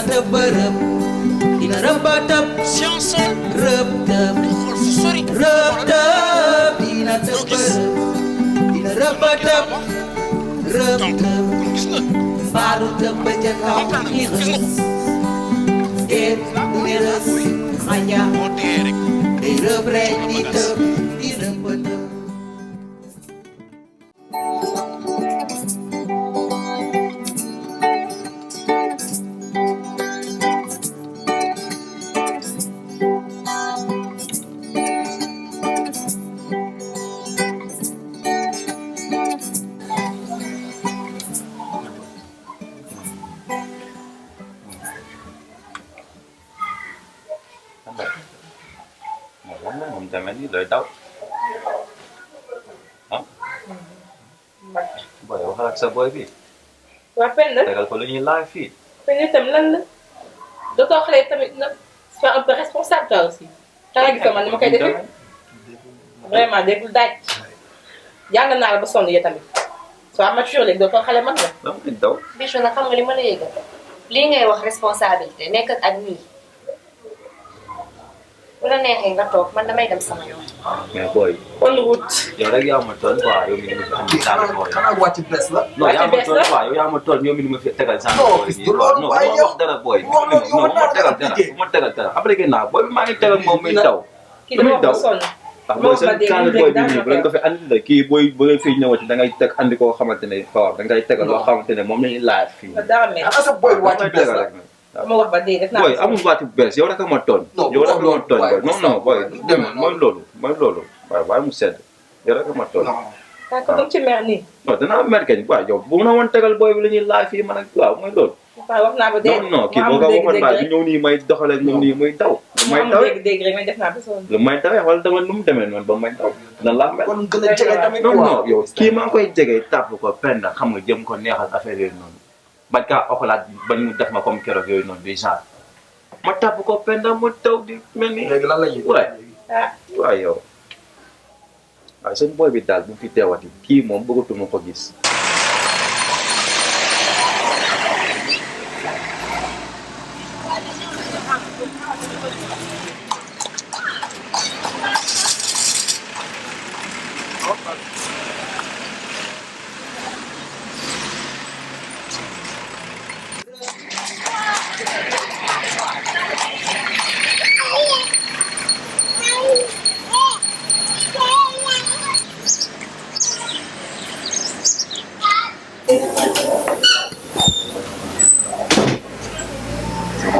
tëbërëb dina rëbëtëb science rëbtëb sori rëbtëb dina tëbërëb dina rëbëtëb rëbtëb gis nga baalu tëb ba ca kaw ni rës déet ni rës xaña moo dee rek day rëb rek di tëb di rëbëtëb Không cho mấy lời đâu hả bởi hal sa boy bi waa Penda tegal ko lu ñuy laaj fii Penda itam lan la dootoo xale tamit nag sois un peu responsable toi aussi xanaa gis nga man ni ma koy defee vraiment déggul daaj jàng naa la ba sonn yi tamit sois mature léegi dootoo xale mag la. dama di daw Bichou nag xam nga li ma la yëgal lii ngay wax responsabilité nekk ak nii bu la neexee nga toog man damay dem sama yoon. mais boy kon wut. yow rek yaa ma toll quoi yow mi ni ma fi andi daal boy xanaa wàcc presse la. non yaa ma toll quoi yow yaa ma toll yow mi ni ma fi tegal sànq boy fils du loolu non waaye wax dara boy non ma tegal dara ma tegal dara après que naa boy maa ngi tegal moom muy daw kii dama wax ba sonn. ndax booy seen kaani boy bi nii bu leen ko fi andi la kii booy bu nga fiy ñëwati da ngay teg andi koo xamante ne waaw da ngay tegal loo xamante ne moom lañuy laaj fii dara mel. xanaa sa boy wàcc damay presse tegal la. rek nag ma wax ba dee def naa boy amul waati bu bees yow rek a ma tooñ Non, yow rek a ma loolu tooñ waaye boy non non boy demee mooy loolu waaye waaye mu sedd yow rek a ma tooñ non ah ko ci mer nii. non danaa mer kañ waaw yow bu na woon tegal boy bi la ñuy laaj fii man ak waaw mooy loolu waaw wax naa ba dee. non non kii boo ko waxoon baal bi ñëw nii may doxalee ñëw nii muy daw lu may ma dawee dégg rek mais def naa ba sonn. lu may dawee wala dama nu mu demee noonu ba may daw na laa mel kon gën a jege tamit. non non yow kii maa ngi koy jege tàpp ko penn xam nga jëm ko neexal affaire yooyu noonu bañ kaa oxalaat bañ mu def ma comme keroog yooyu noonu du genre ma tàpp ko penn ma taw di mel ni léegi lan la ñuy waay ah waay yow waaye seen boy bi daal bu fi teewati kii moom bëggatuma ko gis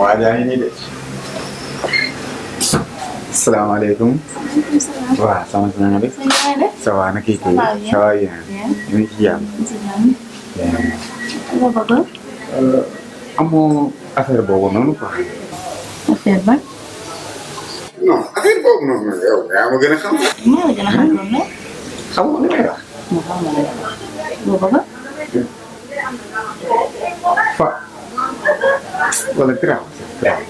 waa jaa ngi nii de salaamaaleykum waaw sama si na nga def ça va na kii kii ça va bien ñu ngi ci jàmm amoo affaire boobu noonu quoi affaire ba non affaire boobu noonu yow yaa ma gën a xam maa la gën a xam loolu nag xam nga li may wax moo xam nga lay wax boo bëgg fa wala grave grave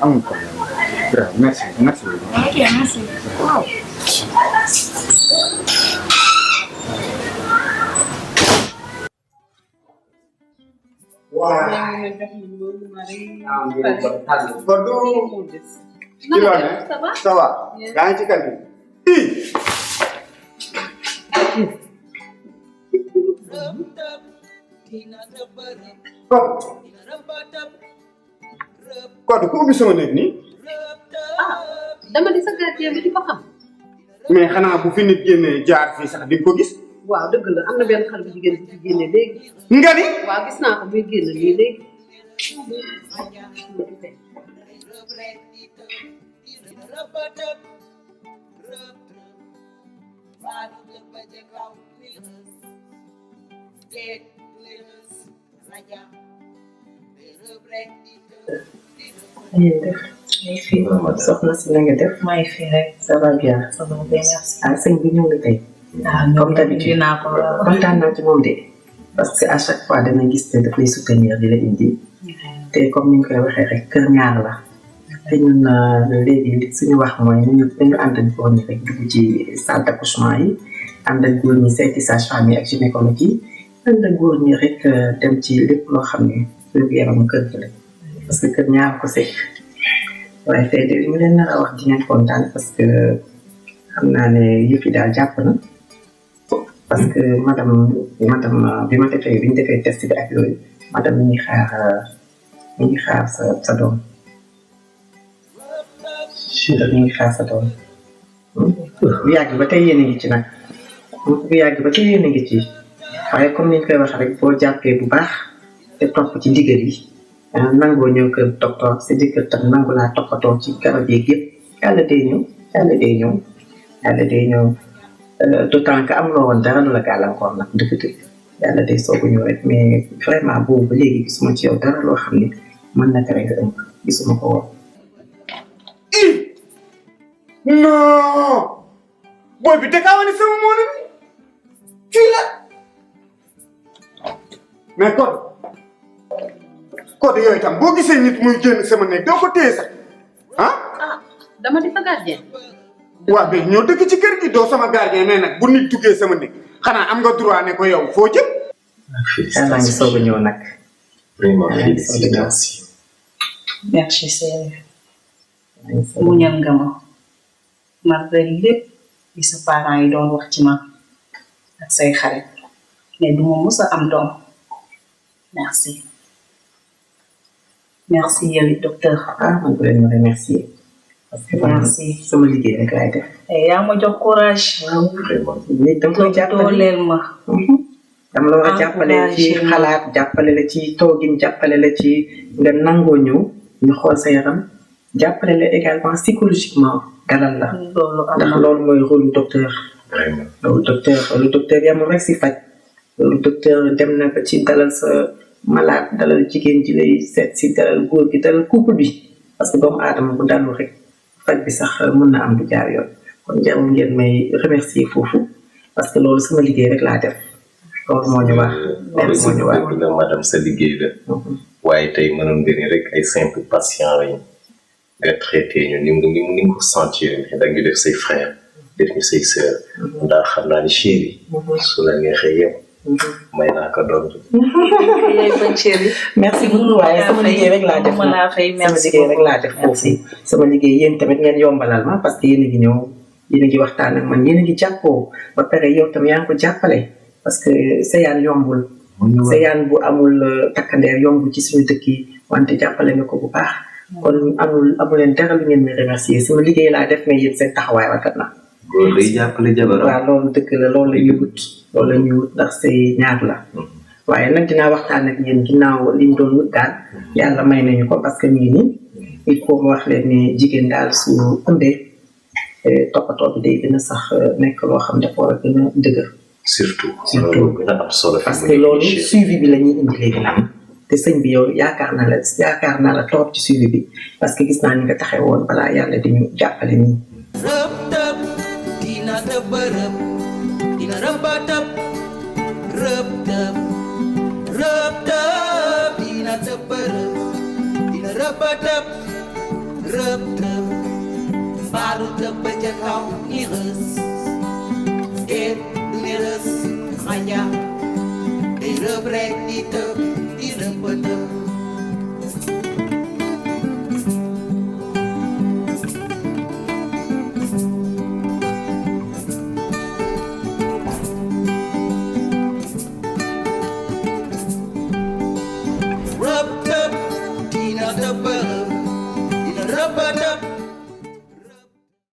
amul problème grave merci merci beaucoup ok merci waaw Badou ci loo ne ça va yaa ngi ci kër gi rëbtëb dina tëbërëb Kodou dina rëbëtëb Kodou ku ubbi sama néeg nii rëbtëb dama di sa gardien bi di ko xam. mais xanaa bu fi nit génnee jaar fii sax di nga ko gis waaw dëgg la am na benn xale bu jigéen bu fi génne léegi. nga ni waaw gis naa ko muy génn nii léegi. rëb rek di tëb dina rëbëtëb rëbtëb baalu tëb ba ca kaw ni rës déet ni rës xaña day rëb rek di tëb di rëbëtëb ay fii soxna si la nga def may fii rek ça va bien ça va bien merci ah sëñ bi ñëw na tey comme d'habitude naa ko kontaan naa ci moom de parce que à chaque fois damay gis te daf lay soutenir di la indi te comme ni ñu koy waxee rek kër ñaar la te ñun léegi suñu wax mooy ñu dañu ànd ak góor ñi rek dugg ci salle d'accouchement yi ànd ak góor ñi seeti sage-femme yi ak gynécologue yi ànd ak góor ñi rek dem ci lépp loo xam ne wér-gu-yaramu kër gi la parce que kër ñaar ko sekk waaye tey de li mu leen nar a wax di ngeen kontaan parce que xam naa ne yëf yi daal jàpp na parce que madame bi ma defee bi ñu defee test bi ak yooyu madame mi ngi xaar sa doom mi ngi xaar sa doom bu yàgg ba tey yéen a ngi ci nag bu yàgg ba tey yéen a ngi ci waaye comme ni ñu koy wax rek boo jàppee bu baax te topp ci ndigal yi nangoo ñëw kër docteur sa jëkkër tam nangu laa toppatoo ci garab yeeg yëpp yàlla day ñëw d'autant que am loo woon dara lu la gàllankoor nag dëgg-dëgg yàlla day soog a ñëw rek mais vraiment boobu ba léegi gisuma ci yow dara loo xam ne mën na tere nga ëmb gisuma ko woon. non booy bi dëkkaa wane sama moo ne kii la mais Codé yooyu tam boo gisee nit muy génn sama néeg doo ko téye sax ah. dama di fa gardien. waaw mais ñoo dëkk ci kër gi doo sama gardien mais nag bu nit duggee sama néeg xanaa am nga droit ne ko yow foo jëm. maa ngi soog a ñëw nag. Vraiment félicitations. merci Seye. muñal nga ma malgré lépp li sa parents yi doon wax ci man ak say xarit mais du ma mës a am doom merci yow docteur. man bu leen ma remercier parce que merci sama liggéey rek laay def. yaa ma jox courage. vraiment nit da nga koy jàppale dooleel ma. dama la war a jàppale ci xalaat jàppale la ci toogin jàppale la ci nga nangoo ñëw ñu xool sa yaram jàppale la également psychologiquement dalal la. ndax loolu mooy rôle docteur. loolu docteur yamul rek si faj. loolu docteur dem na ba ci dalal sa malade dalal jigéen ji lay seet si dalal góor gi dalal couple bi parce que doomu aadama bu dalul rek faj bi sax mën na am du jaar yoon kon jarul ngeen may remercier foofu parce que loolu sama liggéey rek laa def. loolu moo ñu wax loolu la madame sa liggéey la waaye tey mënoon nga ni rek ay simple patient lañu nga traité ñu ni mu ko sentir da nga def say frère def ñu say sœur ndax xam naa ni chéri su la neexee yow may naa ko doom merci beaucoup waaye sama liggéey rek laa def sama liggéey rek laa def foofu sama liggéey yéen tamit ngeen yombalal ma parce que yéen a ngi ñëw yéen a ngi waxtaan ak man yéen a ngi jàppoo ba pare yow tam yaa ngi ko jàppale parce que seyaan yombul seyaan bu amul takkandeer yombul ci suñu dëkk yi wante jàppale nga ko bu baax kon amuleen dara lu ngeen may remercier sama liggéey laa def mais yéen seen taxawaay rafet na loolu day jàppale jabaram waaw loolu dëgg la loolu la ñuy wut ndax say ñaar la waaye nag dinaa waxtaan ak yéen ginnaaw liñ doon wut daal yàlla may nañu ko parce que ñu ngi nii il faut mu wax leen ne jigéen daal su ëmbee toppatoo bi day gën a sax nekk loo xam dafa war a gën a dëgër surtout gën a am solo parce que loolu suivi bi la ñuy indi léegi nag te sëñ bi yow yaakaar naa la trop ci suivi bi parce que gis naa ni nga taxee woon balaa yàlla di ñu jàppale nii. rëb tëb dina tëb rëb dina rëb tëb rëb tëb dina tëb rëb dina rëb tëb rëb tëb mbaalu tëb ca kaw ni rës Manja, di rëb rek di tëb di rëb tëb